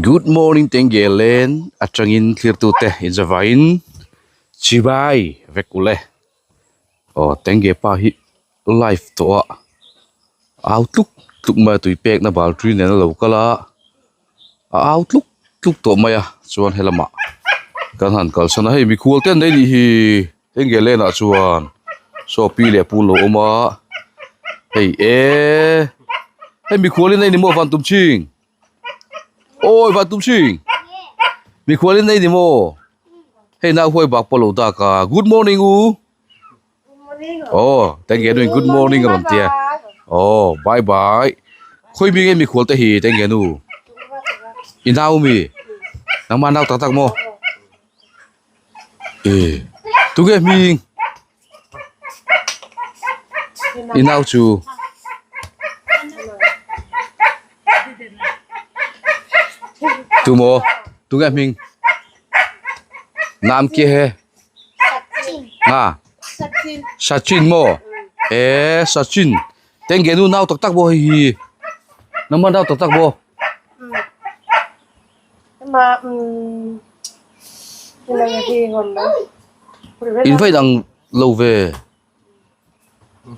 Good morning tengge len atangin thlirtute inzavain chibai vek ule aw tengge pa hi live tawh a au tluk tluk mai a tui pekna balti nen a lo kal a a au tluk tluk tawh mai a chuan helamah kan han kalsan a hei mikhual te an nei nih hi. Tengge lenah chuan saw pi leh pu an lo awm a hei eee hei mikhual in a ni maw van tum ching awi van tum ching mikhual in a ni maw hei nau huai bak pawh a lo dak a good morning u aw tengge nu in good morning a rawn tia aw bye bye khawi mi nge mikhual te hi tengge nu i nau mi nangmah nau tak tak maw. E tunge hming i nau chu tumaw tunge hming nam kia he nga Sachin maw e Sachin tengge nu nau tak tak maw hei hi nangmah nau tak tak maw. In va inang lo ve.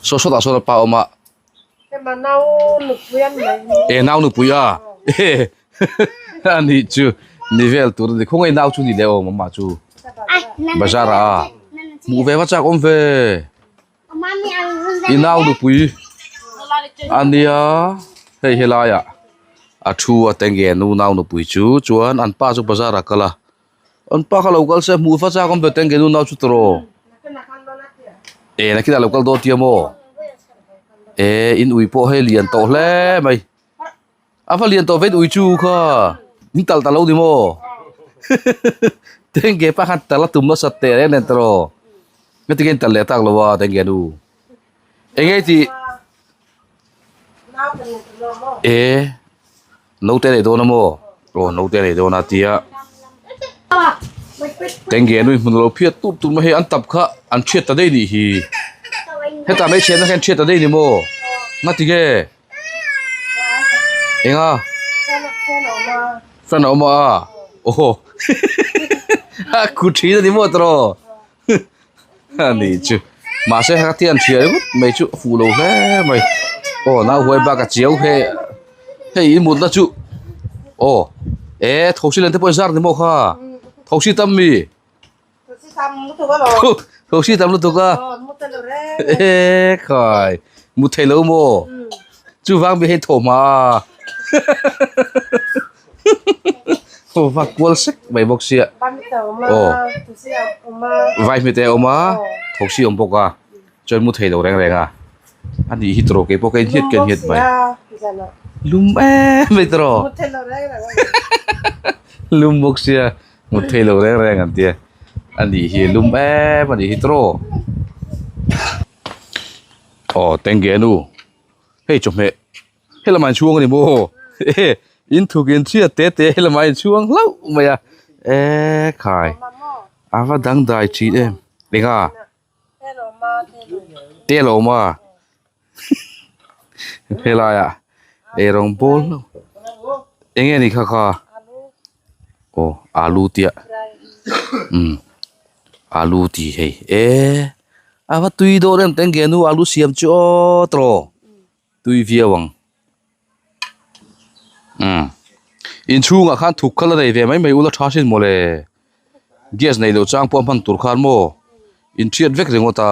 Saw sawtah sawn a pa awm a. E nau nupui a. A nih chu ni vel tur a ni. Khawngaih nau chu ni leh awm amah chu. Bazar ah a. Hmuh ve va chak awm ve. I nau nupui a nia hei helaiah a thu a tenge nu nau nupui chu chuan an pa chu bazar ah a kal a an pa kha lo kal se hmuh va chak awm ve tenge nu nau chu tawh e nakinah a lo kal dawn tia maw e in ui pawh hei lian tawh hle mai. A va lian tawh vet ui chu kha in tal ta lo ni maw tengge pa khan tal a tum nasa teh reng nen tawh nga tinge in tal leh tak lo a tengge nu enge tih e naute nei dawn a maw aw naute nei dawn a tia tengge nu in hmun lo phiat tup tup mai hei an tap kha an thiat ta daih nih hi hetah mai chhiatna kha an thiat ta daih ni maw nga tinge. Enga fan a awm a aw a kut thin a ni maw tawh a ni chu mahse heng a tian thian ringawt mai chu a fuh lo hle mai aw nau huai bak a chiau he hei i mutna chu aw e thosi len te pawh i zar ni maw kha thosi tam mi. Thosi tam lutuk a e khai mu thei lo maw chuvang mi hei thaw hma a va kual sek mai bawk sia aw vai hmete a awm a thosi a awm bawk a chuan mu thei lo reng reng a a nih hi tawh keipawh ka inhiat ka inhiat mai lum em mai tawh lum bawk sia. Mut thei lo reng reng an tia a nih hi lum em a nih hi tawh aw tengge nu hei chawhmeh he lamah in chhuang a ni maw e in thuk in chhiat te te he lamah in chhuang hlauh mai a e khai a va dangdai thin em enga te lo awm a helaiah eirawng bawl hlauh eng nge ni kha kha aw alu tia umm alu tih hei eee a va tui dawn em teng ge nu alu siam chu aw tawh tui viau ang umm inchhungah khan thuk kha la nei ve mai mai ula tha sin mawle gas nei loh chang pawh a hman tur khan maw inthiat vek ringawt a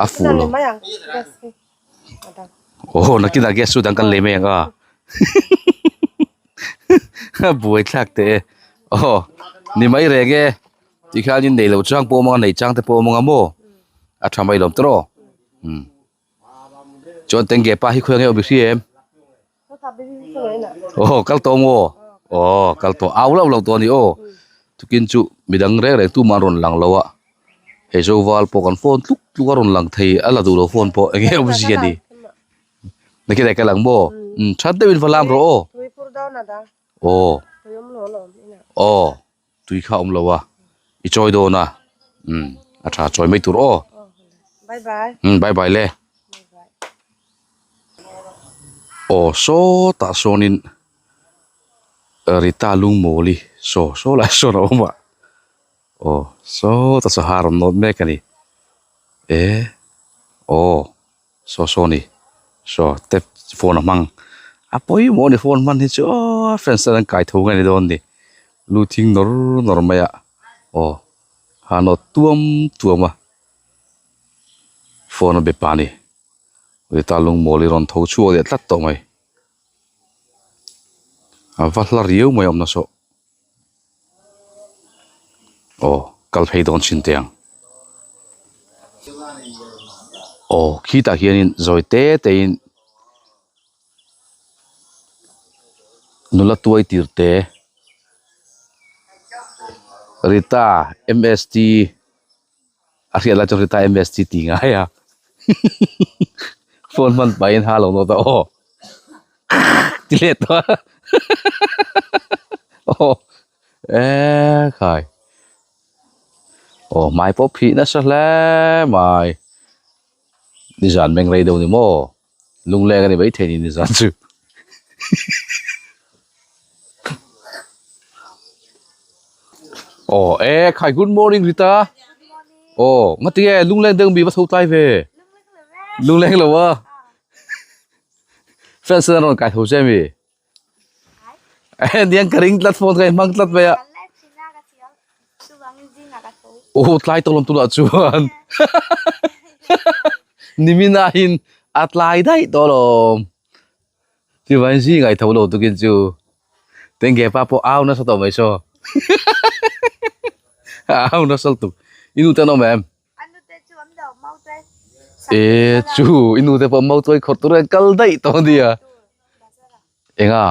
a fuh lo aw nakinah gas chu dang kan lei mai ang a a buai thlak teh e aw ni mai reng e tikhianin nei loh chang pawh a awm ang a nei chang te pawh a awm ang a maw a tha mai lawm tawh umm. Chuan tengge pa hi khawi ang nge awm i hria em? Aw kal tawh maw? Aw kal tawh au lauh lauh tawh a ni aw. Tukin chu midang reng reng tumah an rawn lang lo a, hei Zoval pawh kan phone tluk tluk a rawn lang thei a la duh lo phone pawh eng nge awm zia ni. Nakin ah kal ang maw? Umm that deuhin va lam rawh aw. Aw aw. Tui kha awm lo a, i chawi dawn a, umm a tha chawi mai tur aw. Bye bye. Umm bye bye le. Aw sawtah sawnin Rita Lungmawli saw saw lai sawn a awm a aw sawtah saw ha rawn nawt mek a ni e aw saw saw a ni saw tap phone a hmang a pawimawh a ni phone hman hi chu aw friends ten an kai tho nge ni dawn ni lu thing nawr nawr mai a aw ha nawt tuam tuam a phone a be pah a ni. Rita lungmawl hi rawn tho chhuak leh tlat tawh mai a va hla riau mai a awm nasa aw kal phei dawn chin teh ang aw khitah hianin zawi te te in nula tuai tir te Rita M_S_T. A hriat lai chuan Rita MST ti ngai a phone hman pahin ha lo nawt a aw ti let tawh a aw ekhai aw hmai pawh phih nasa hle mai nizan meng rei deuh ni maw lungleng a ni maithei ni nizan chu aw ekhai good morning Rita aw ngatinge lungleng deuh mi va tho tlai ve lungleng lo a friends ten an rawn kai tho che mi. Niang ka ring tlat phone ka hmang tlat mai a. Aw tlai tawh lawm tunah chuan nimina in a tlai daih tawh lawm. Chuvangin zing ai tho lo tukin chu tengge pa pawh au nasa tawh mai saw. Au nasa lutuk. I nu te an awm em? E chu i nu te pawh mau tuai khawrh tur hian kal daih tawh a nia. Enga?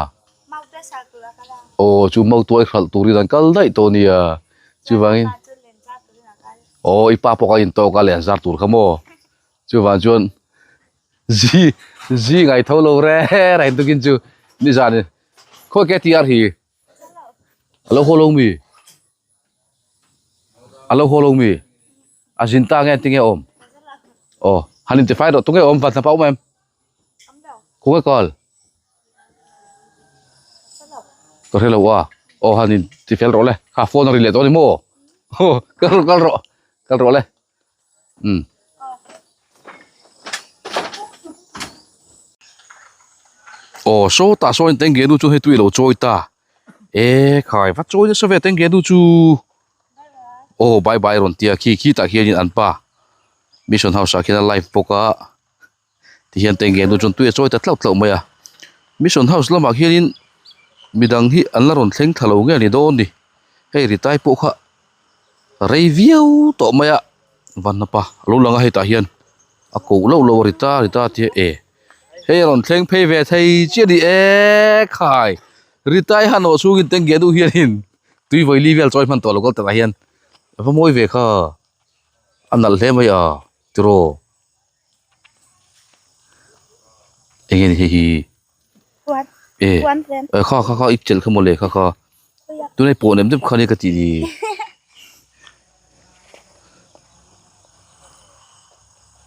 Aw chu mau tuai hralh turin an kal daih tawh a nia. Chuvangin aw i pa pawh kha intawk a len zar tur kha maw. Chuvang chuan zi zi ngai tho lo reng reng tukin chu nizan khawi KTR hi a lo haw lo mi? A lo haw lo mi? A zin ta nge tinge awm? Aw han intifai rawh tunge awm van thlapa awm em? Khawnge kal? Ka hre lo a aw han intifel rawh le kha phone a ri leh tawh a ni maw? Aw kal rawh kal rawh kal rawh le umm. Aw sawtah sawn tengge nu chu hei tui a lo chawi ta. E khai va chawi nasa ve tengge nu chu aw bye bye rawn tia khi khitah khianin an pa mission house ah khian a live bawk a tihian tengge nu chuan tui a chawi ta tlauh tlauh mai a mission house lamah khianin midang hi an la rawn thleng thla lo nge ni dawn ni hei ritai pawh kha rei viau tawh mai a vanhnapa a lo lang a hetah hian a koh loh loh a rita rita tia e hei a rawn thleng phei ve thei chiah a ni e khai ritai han awh chhungin tengge duh hianin tui vawi li vel chawi hman tawh lo kal takah hian a va mawi ve kha a nalh hle mai a tiraw eng nge ni hei hi e kha kha kha i chelh kha mawle kha kha tunai pawh nem deuh kha nia ka tih ni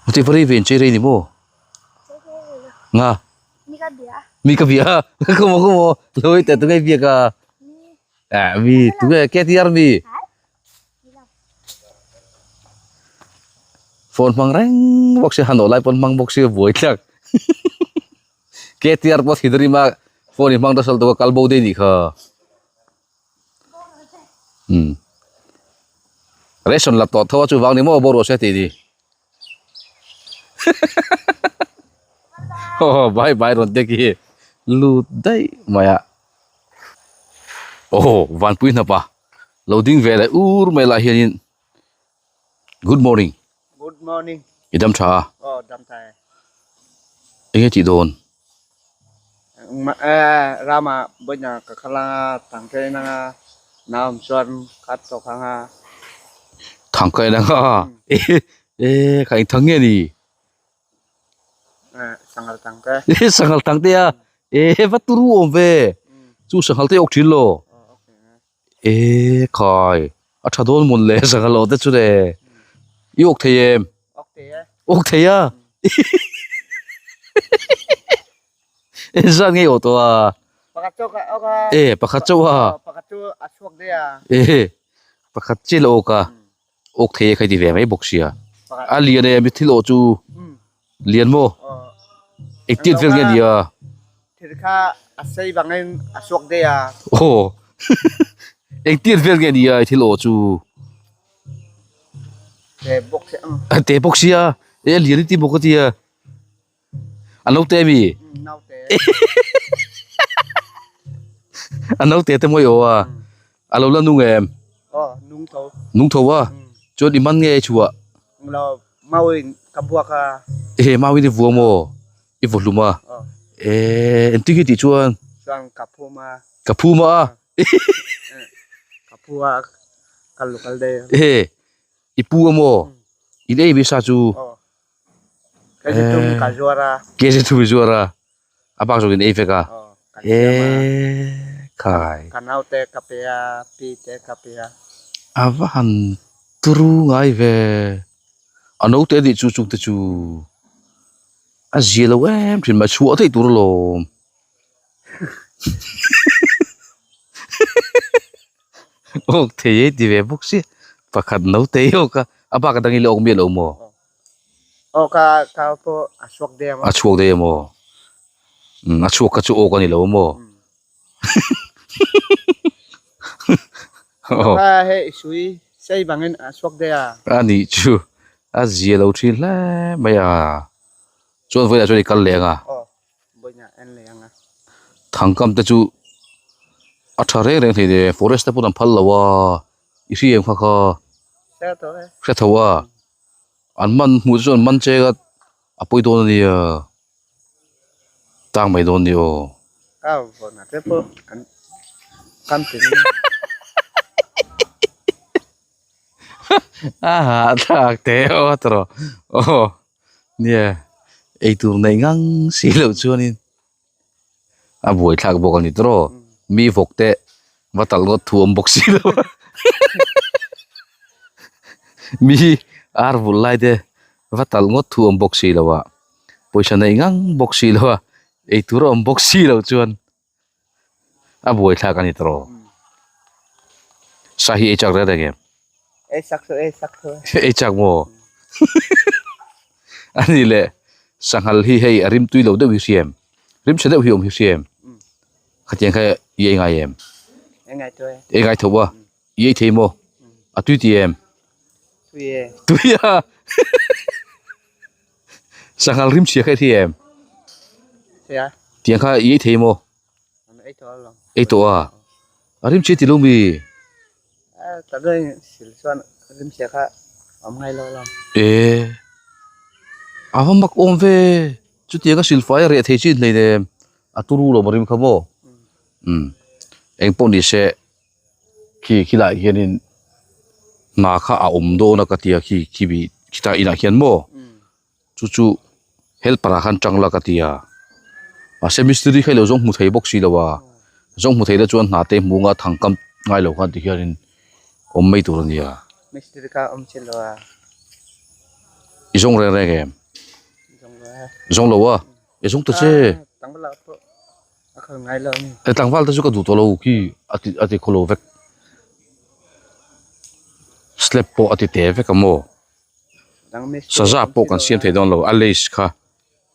heti va rei ve inchei rei ni maw nga mi ka bia khaw khaw loi te tungai biak a eh mi tunge KTR mi phone hmang reng bawk sia hanawh lai pawn hmang bawk sia buai thlak KTR pawh thinrim a phone in hmang nasa lutuk a kal bo daih anih kha umm ration la tawh tho a chuvang ni maw boruak se tih ni aw bye bye rawn te khi lut daih mai a aw vanpui hnap a lo ding ve leh ur mai lah hianin good morning good morning i dam tha a aw dam tha e enge tih dawn rama bawihna ka kal anga thangka en anga naum chuan ka tawk anga thangka en anga e kha eng thang nge ni sanghal thang te sanghal thang te a e va turu awm ve chu sanghal te awk thin lo E khai a tha dawn mawn le sanghal aw te chu le i awk thei em awk thei e awk thei a Engzat nge i awh tawh a? Pakhat chauh ka awk a. E pakhat chauh a. Pakhat chu a chhuak daih a. E pakhat chiah la awk a. Awk thei e kha i ti ve mai bawk sia. A lian e mi thil awh chu lian maw? Engtiat vel nge a nia? Thil kha a sei bangin a chhuak daih a. Aw engtiat vel nge a nia i thil awh chu? Te bawk sia ang. Te bawk sia e a lian i ti bawk a tia. A naute ami? Naute. A naute te mawi aw a. A lo la nung em? Aw, nung tho. Nung tho a? Chuan i man nge chhuah? Lo, mauin ka buak a. Ehe, mauin i vuah maw? I vaw hlum a? Eh, engtin nge tih chuan? Chuan ka phum a. Ka phum a? Ka phu a, ka lukal daih a. Ehe, i pu a maw? In ei mi sa chu? Aw. Kg thum ka zuar a. Kg thum i zuar a. A bak zawk in ei vek a. Eee khai. Ka naute ka pe a, pi te ka pe a. A va han turu ngai ve. A naute anih chu chungte chu a zia lo em thin mai chhuah theih tur alawm. Awk thei e ti ve bawk sia pakhat naute hi awk a a bak atangin la awk miah lo maw? Aw ka ka pawh a chhuak daih a maw? A chhuak daih a maw? Umm a chhuak kha chu awk a ni lo maw? Kha hei sui sei bangin a chhuak daih a. A nih chu a zia lo thin hle mai a chuan vawilah chuan i kal leh ang a. Aw. Vawiinah en leh ang a. Thangkam te chu a tha reng reng thei nen forest te pawn an phal lo a i hri em kha kha Hre tho e. Hre tho a an man hmuh te chu an man chek a a pawi dawn a nia tang mai dawn a ni aw. Ka vawnah te pawh an kam tin. A hahthlak teh aw a tawrh aw. Nia eitur neih ngang si loh chuanin a buaithlak bawk a ni tawrh aw mi vawk te va talh ngawt thu awm bawk si lo a mi ar vulh lai te va talh ngawt thu awm bawk si lo a pawisa neih ngang bawk si lo a eitur a awm bawk si loh chuan. A buaithlak a ni tawh aw. Sa hi ei chak reng reng em? Ei chak chu ei chak chu. Ei chak maw? A ni le, sanghal hi hei a rim tui lo deuh hi hria em? Rim chhe deuh hi awm hi hria em? Khatiang kha i ei ngai em? Ei ngai tho e. Ei ngai tho a? I ei thei maw? A tui ti em? Tui e. Tui a! Sanghal rim chhia kha i thei em? Thei a. Tiang kha i ei thei maw? Ei tawh alawm. Ei tawh a? A rim chhia ti lo mi? Ta daih sil chuan rim chhia kha awm ngai lo alawm. E, a va mak awm ve. Chutiang a silfai a reh thei chin hleinem. A turu lo maw rim kha maw? Umm. Eng pawh ni se Khi khilaiah hianin hna kha a awm dawn a ka ti a khi khi bi khitah inah khian maw chu chu helper ah khan tang la ka ti a mahse mistiri kha ilo zawng hmu thei bawk si lo a zawng hmu thei te chuan hna te hmu anga thang kam ngai lo khan tikhianin awm mai tur a nia. Mistiri kha awm chin lo a. I zawng reng reng em? Zawng lo e. Zawng lo a? I zawng ta che. Tangval ah pawh A khal ngai lo ni. He tlangval te chu ka duh tawh lo khi a ti a ti khaw lo vek. Slab pawh a ti te vek a maw. Saza pawh kan siam thei dawn lo a lace kha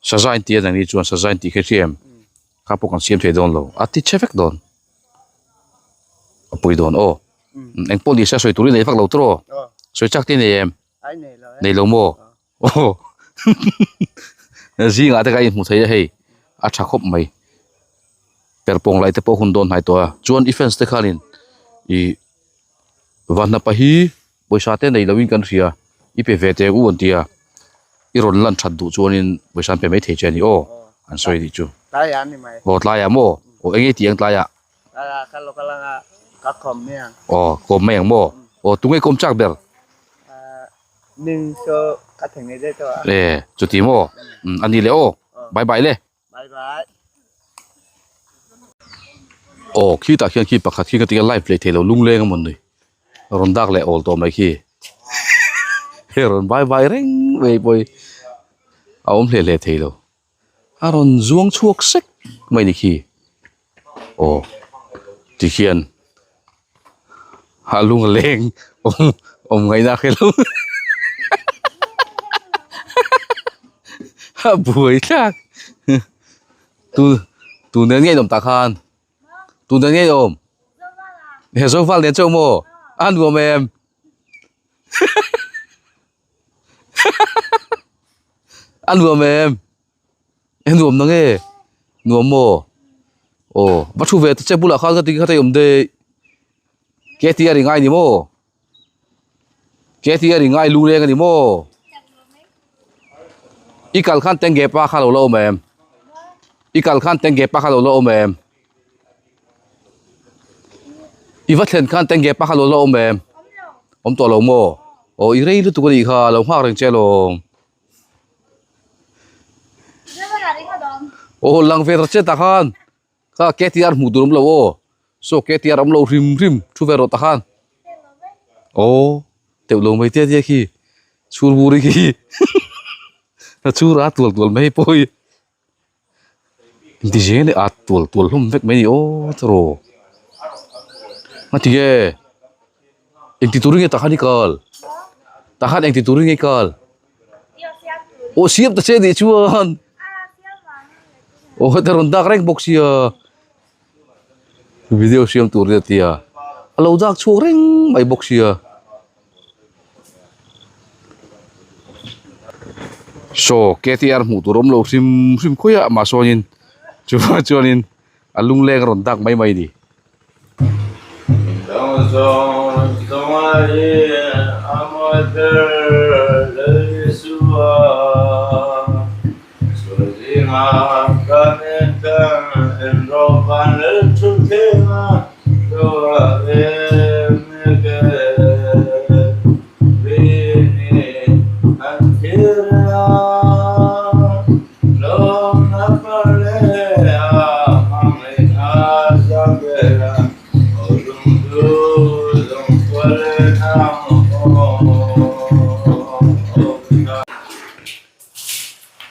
saza in tih a nangni chuan saza in tih kha i hria em kha pawh kan siam thei dawn lo a ti chhe vek dawn. A pawi dawn aw. Engpawh ni se a sawi turin nei vak lo tawh aw. Sawi chak te i nei em? Nei lo maw? Aw zingah te kha inhmu thei a hei a tha khawp mai perpawng lai te pawh hun dawn hnai tawh a chuan i fans te khanin ih vanhnapa hi pawisa te nei loin kan hria i pe ve teh u an ti a i rawn lan that duh chuanin pawisa an pe mai thei che a ni aw an sawi anih chu aw tlaiah maw aw eng nge tih ang tlaiah. Aw kawm mai ang maw aw tunge kawm chak ber. Ning chu ka thei ngei daih tawh a. E, chuti maw? A ni le aw. Bye bye le. Bye bye. Aw, khitah khian khi pakhat khi ka ti a live leh thei lo lungleng a mawn ni. Rawn dak leh awl tawh mai khi. Hei rawn bye bye reng mai pawh hi a awm hle hle thei lo. A rawn zuang chhuak sek. mai ni khi aw tikhian a lung a leng awm awm ngaihna a hrelo a buai thlak tu tu nen ngei awm tah khan tu nen ngei awm he zoval nen chauh maw a nuam em. A nuam em a nuam na nge nuam maw aw va thu ve ta che bulah khan ka ti kha te awm daih ke tia ri ngai ni maw ke tia ri ngai lu leng a ni maw i kal khan tenge pa kha lo la awm em i kal khan tenge pa kha lo la awm em. I va thlen khan tenge pa kha lo la awm em? Awm tawh lo maw? Aw i rei lutuk a nih kha lo nghak reng che alawm. Aw lang ve ta che ta khan kha KTR hmuh tur awm lo aw saw KTR awm lo hrim hrim thu ve rawh ta khan aw teuh lo mai tia tia khi chhur bur hi khi a chhur a tual tual mai pawh hi. Inti zel a tual tual hlawm vek mai a ni aw tawrh a ti nge engti turin nge takhan i kal takhan engti turin nge i kal aw siam ta che nih chuan aw heta rawn dak reng bawk sia video siam tur nia tia a lo dak chhuak reng mai bawk sia. Saw KTR hmuh tur awm lo hrim hrim khawi ah mah sawnin chuvang chuanin a lungleng a rawn dak mai mai a ni.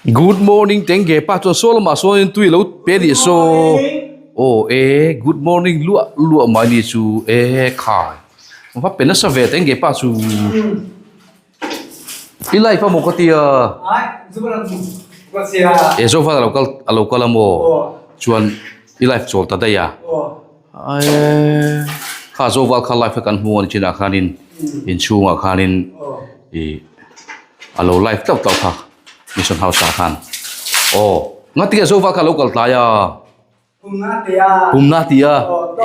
Good morning tenge pa chuan saw lamah sawn tui lo pe a nih saw aw e good morning luah luah mai ni chu e khai va pe nasa ve tenge pa chu i life a maw ka tia e zofa a lo kal a lo kal a maw chuan i life chawl ta daih a kha zoval kha life a kan hmu a ni chinah khanin inchhungah khanin ih. A lo live tlauh tlauh kha mission house ah khan aw ngatinge zofa kha lo kal tlai a pumna tia pumna tia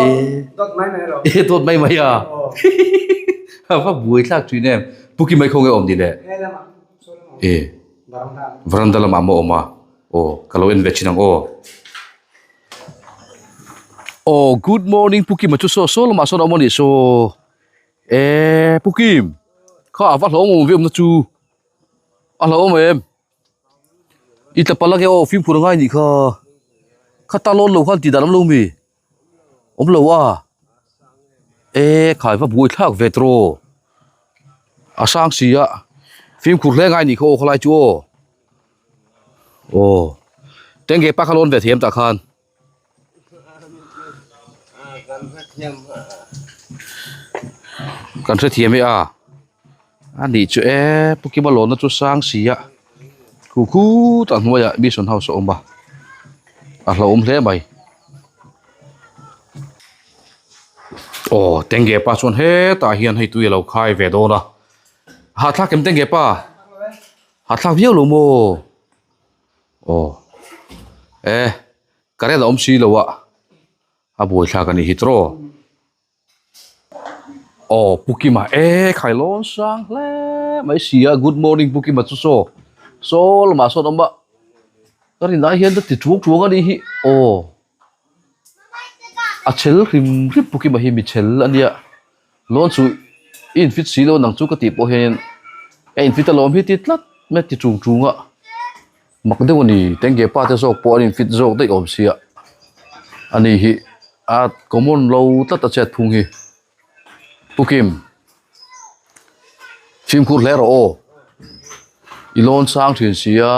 e dot mai mai ro e dot mai mai a a va buai thlak thin em puki mai khaw nge awm ni le e veranda lamah maw awm a aw ka lo en ve thin ang aw aw good morning puki ma chu saw saw lamah sawn a awm a nih saw. Eee Pu Kim kha a va hlauhawm awm ve awmna chu a hlauhawm em i tla palh ange aw fimkhur a ngai nih kha kha ta lawn lo khan tih dan awm lo mi awm lo a eee khai va buai thlak ve tawh a sang si a fimkhur hle ngai nih kha aw khalai chu aw aw tenge pa kha lawn ve thiam tah khan. Kan hrethiam e a a nih chu e pu kima lawmna chu sang si a khu khutah hnuaiah mission house a awm a a hlauhawm hle mai aw tenge pa chuan hetah hian hei tui a lo khai ve dawn a hahthlak em tenge pa hahthlak viau lo maw. Aw e current a awm si lo a a buaithlak a nih hi tawh aw Pu Kima e khailawn sang hle mai si a good morning Pu Kima chu saw saw lamah sawn a awm a ka rin ai hian ka ti thuang thuang a nih hi aw a chhel hrim hrim Pu Kima hi mi chhel a nia lawn chu i infit si lo nang chu ka tih pawh hian a infit alawm hi ti tlat mai a ti chung chung a mak deuh a ni tenge pa te zawk pawh an infit zawk daih awm sia ani hi a common lo tlat a chet phung hi Pu Kim fimkhur hle rawh aw i lawn sang thin sia.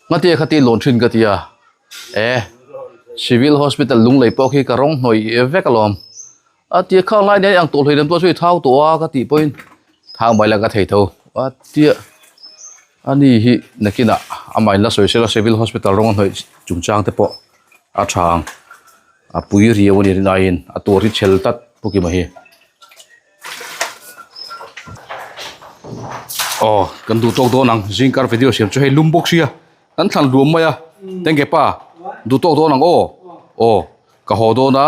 Ngatia kha ti lawn thin ka tia. E Civil Hospital Lunglei pawh khi ka rawng hnawih vek alawm. A tia khang lai nen ang tawh hlei lam pawh chu i thau tawh a ka tih pawhin thau mai la ka thei tho. A tia ani hi nakinah amah in la sawi sela Civil Hospital rawng hnawih chungchang te pawh a tha ang. A pui riau a ni rin aiin a tur hi chhel tlat Pu Kima hi. Aw kan duh tawk dawn ang zingkar video siam chu hei lum bawk sia kan thlan luam mai a tengge pa duh tawk dawn ang aw aw ka haw dawn a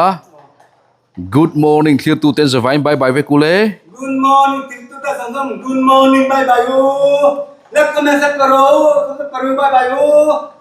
good morning thlir tu ten zavain bye bye vek ule. Good morning thlir tu te zawng zawng good morning bye bye u like comment share karo subscribe karo bye bye u.